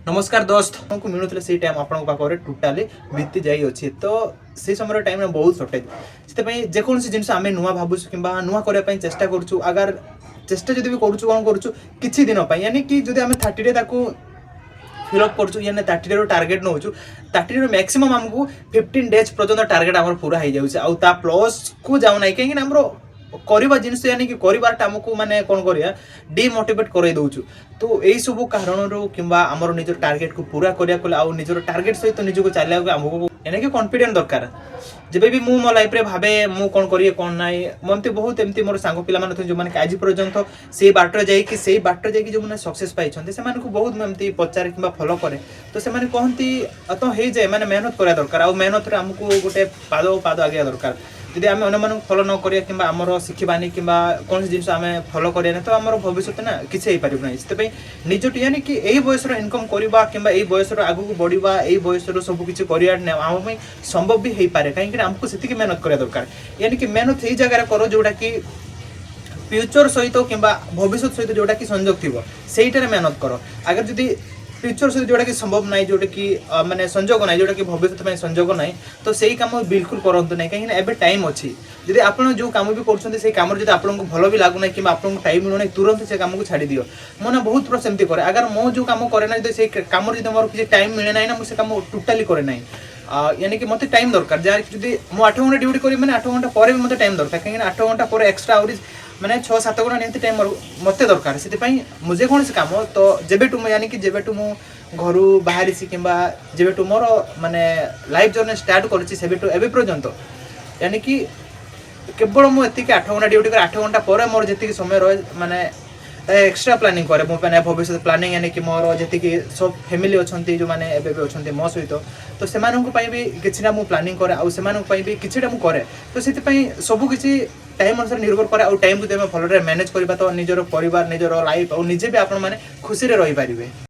ନମସ୍କାର ଦୋସ୍ତ। ଆପଣଙ୍କୁ ମିଳୁଥିଲେ ସେଇ ଟାଇମ୍ ଆପଣଙ୍କ ପାଖରେ ଟୋଟାଲି ବିତି ଯାଇଅଛି। ତ ସେଇ ସମୟରେ ଟାଇମ୍ର ବହୁତ ସର୍ଟେଜ୍। ସେଥିପାଇଁ ଯେକୌଣସି ଜିନିଷ ଆମେ ନୂଆ ଭାବୁଛୁ କିମ୍ବା ନୂଆ କରିବା ପାଇଁ ଚେଷ୍ଟା କରୁଛୁ, ଆଗାର ଚେଷ୍ଟା ଯଦି ବି କରୁଛୁ, କ'ଣ କରୁଛୁ, କିଛି ଦିନ ପାଇଁ, ୟାନି କି ଯଦି ଆମେ 30 ଡେ ତାକୁ ଫିଲ୍ଅପ୍ କରୁଛୁ, ୟାନି 30 ଡେର ଟାର୍ଗେଟ୍ ନେଉଛୁ, 30 ଡେର ମ୍ୟାକ୍ସିମମ୍ ଆମକୁ 15 ଡେଜ୍ ପର୍ଯ୍ୟନ୍ତ ଟାର୍ଗେଟ୍ ଆମର ପୁରା ହେଇଯାଉଛି ଆଉ ତା ପ୍ଲସ୍କୁ ଯାଉନାହିଁ। କାହିଁକିନା ଆମର କରିବା ଜିନିଷ, ୟାନି କି କରିବାରଟା ଆମକୁ ମାନେ କ'ଣ କରିବା, ଡିମୋଟିଭେଟ୍ କରାଇ ଦେଉଛୁ। ତ ଏଇସବୁ କାରଣରୁ କିମ୍ବା ଆମର ନିଜର ଟାର୍ଗେଟକୁ ପୁରା କରିବାକୁ ହେଲେ ଆଉ ନିଜର ଟାର୍ଗେଟ୍ ସହିତ ନିଜକୁ ଚାଲିବାକୁ ଆମକୁ ଏନାକି କନଫିଡେଣ୍ଟ ଦରକାର। ଯେବେ ବି ମୁଁ ମୋ ଲାଇଫରେ ଭାବେ ମୁଁ କ'ଣ କରିବି, କ'ଣ ନାହିଁ, ମୁଁ ଏମିତି ବହୁତ ଏମିତି ମୋର ସାଙ୍ଗ ପିଲାମାନେ ଅଛନ୍ତି, ଯେଉଁମାନେ କି ଆଜି ପର୍ଯ୍ୟନ୍ତ ସେଇ ବାଟରେ ଯାଇକି ଯେଉଁମାନେ ସକ୍ସେସ୍ ପାଇଛନ୍ତି, ସେମାନଙ୍କୁ ବହୁତ ମୁଁ ଏମିତି ପଚାରେ କିମ୍ବା ଫଲୋ କରେ। ତ ସେମାନେ କହନ୍ତି, ତ ହେଇଯାଏ, ମାନେ ମେହନତ କରିବା ଦରକାର ଆଉ ମେହନତରେ ଆମକୁ ଗୋଟେ ପାଦ ପାଦ ଆଗେଇବା ଦରକାର। ଯଦି ଆମେ ଅନ୍ୟମାନଙ୍କୁ ଫଲୋ ନ କରିବା କିମ୍ବା ଆମର ଶିଖିବାନି କିମ୍ବା କୌଣସି ଜିନିଷ ଆମେ ଫଲୋ କରିବାନି, ତ ଆମର ଭବିଷ୍ୟତ ନା କିଛି ହେଇପାରିବ ନାହିଁ। ସେଥିପାଇଁ ନିଜଠୁ, ୟାନି କି ଏଇ ବୟସର ଇନକମ୍ କରିବା କିମ୍ବା ଏଇ ବୟସର ଆଗକୁ ବଢ଼ିବା, ଏଇ ବୟସରୁ ସବୁ କିଛି କରିବା ଆମ ପାଇଁ ସମ୍ଭବ ବି ହେଇପାରେ, କାହିଁକିନା ଆମକୁ ସେତିକି ମେହନତ କରିବା ଦରକାର। ୟାନି କି ମେହନତ ସେଇ ଜାଗାରେ କର ଯୋଉଟାକି ଫ୍ୟୁଚର ସହିତ କିମ୍ବା ଭବିଷ୍ୟତ ସହିତ ଯୋଉଟାକି ସଂଯୋଗ ଥିବ, ସେଇଟାରେ ମେହନତ କର। ଆଗର ଯଦି ଫ୍ୟୁଚର ସହିତ ଯୋଉଟାକି ସମ୍ଭବ ନାହିଁ, ଯୋଉଟାକି ମାନେ ସଂଯୋଗ ନାହିଁ, ଯୋଉଟାକି ଭବିଷ୍ୟତ ପାଇଁ ସଂଯୋଗ ନାହିଁ, ତ ସେଇ କାମ ବିଲକୁଲ କରନ୍ତୁ ନାହିଁ। କାହିଁକିନା ଏବେ ଟାଇମ୍ ଅଛି। ଯଦି ଆପଣ ଯେଉଁ କାମ ବି କରୁଛନ୍ତି, ସେଇ କାମରେ ଯଦି ଆପଣଙ୍କୁ ଭଲ ବି ଲାଗୁନାହିଁ କିମ୍ବା ଆପଣଙ୍କୁ ଟାଇମ୍ ମିଳୁନାହିଁ, ତୁରନ୍ତ ସେ କାମକୁ ଛାଡ଼ି ଦିଅ। ମୁଁ ନା ବହୁତ ଥର ସେମିତି କରେ। ଆଗର ମୁଁ ଯେଉଁ କାମ କରେ ନା, ଯଦି ସେଇ କାମରେ ଯଦି ମୋର କିଛି ଟାଇମ୍ ମିଳେ ନାହିଁ ନା, ମୁଁ ସେ କାମ ଟୋଟାଲି କରେ ନାହିଁ। ୟାନି କି ମୋତେ ଟାଇମ୍ ଦରକାର। ଯାହା ଯଦି ମୁଁ 8 ଘଣ୍ଟା ଡ୍ୟୁଟି କରିବି, ମାନେ 8 ଘଣ୍ଟା ପରେ ବି ମୋତେ ଟାଇମ୍ ଦରକାର, କାହିଁକିନା 8 ଘଣ୍ଟା ପରେ ଏକ୍ସଟ୍ରା ଆହୁରି ମାନେ 6-7 ଘଣ୍ଟା ନିହାତି ଟାଇମ୍ ମୋତେ ଦରକାର। ସେଥିପାଇଁ ମୁଁ ଯେକୌଣସି କାମ ତ ଯେବେଠୁ ମୁଁ, ୟାନି କି ଯେବେଠୁ ମୁଁ ଘରୁ ବାହାରିଛି କିମ୍ବା ଯେବେଠୁ ମୋର ମାନେ ଲାଇଫ୍ ଜର୍ଣ୍ଣି ଷ୍ଟାର୍ଟ କରିଛି, ସେବେଠୁ ଏବେ ପର୍ଯ୍ୟନ୍ତ, ୟାନି କି କେବଳ ମୁଁ ଏତିକି 8 ଘଣ୍ଟା ଡ୍ୟୁଟି କରେ। 8 ଘଣ୍ଟା ପରେ ମୋର ଯେତିକି ସମୟ ରହେ, ମାନେ ଏକ୍ସଟ୍ରା ପ୍ଲାନିଂ କରେ ମୁଁ, ମାନେ ଭବିଷ୍ୟତ ପ୍ଲାନିଂ। ୟାନି କି ମୋର ଯେତିକି ସବୁ ଫ୍ୟାମିଲି ଅଛନ୍ତି, ଯେଉଁମାନେ ଏବେ ବି ଅଛନ୍ତି ମୋ ସହିତ, ତ ସେମାନଙ୍କ ପାଇଁ ବି କିଛିଟା ମୁଁ ପ୍ଲାନିଂ କରେ ଆଉ ସେମାନଙ୍କ ପାଇଁ ବି କିଛିଟା ମୁଁ କରେ। ତ ସେଥିପାଇଁ ସବୁ କିଛି ଟାଇମ୍ ଅନୁସାରେ ନିର୍ଭର କରେ ଆଉ ଟାଇମ୍କୁ ଯଦି ଆମେ ଭଲରେ ମ୍ୟାନେଜ୍ କରିବା, ତ ନିଜର ପରିବାର, ନିଜର ଲାଇଫ୍ ଆଉ ନିଜେ ବି ଆପଣମାନେ ଖୁସିରେ ରହିପାରିବେ।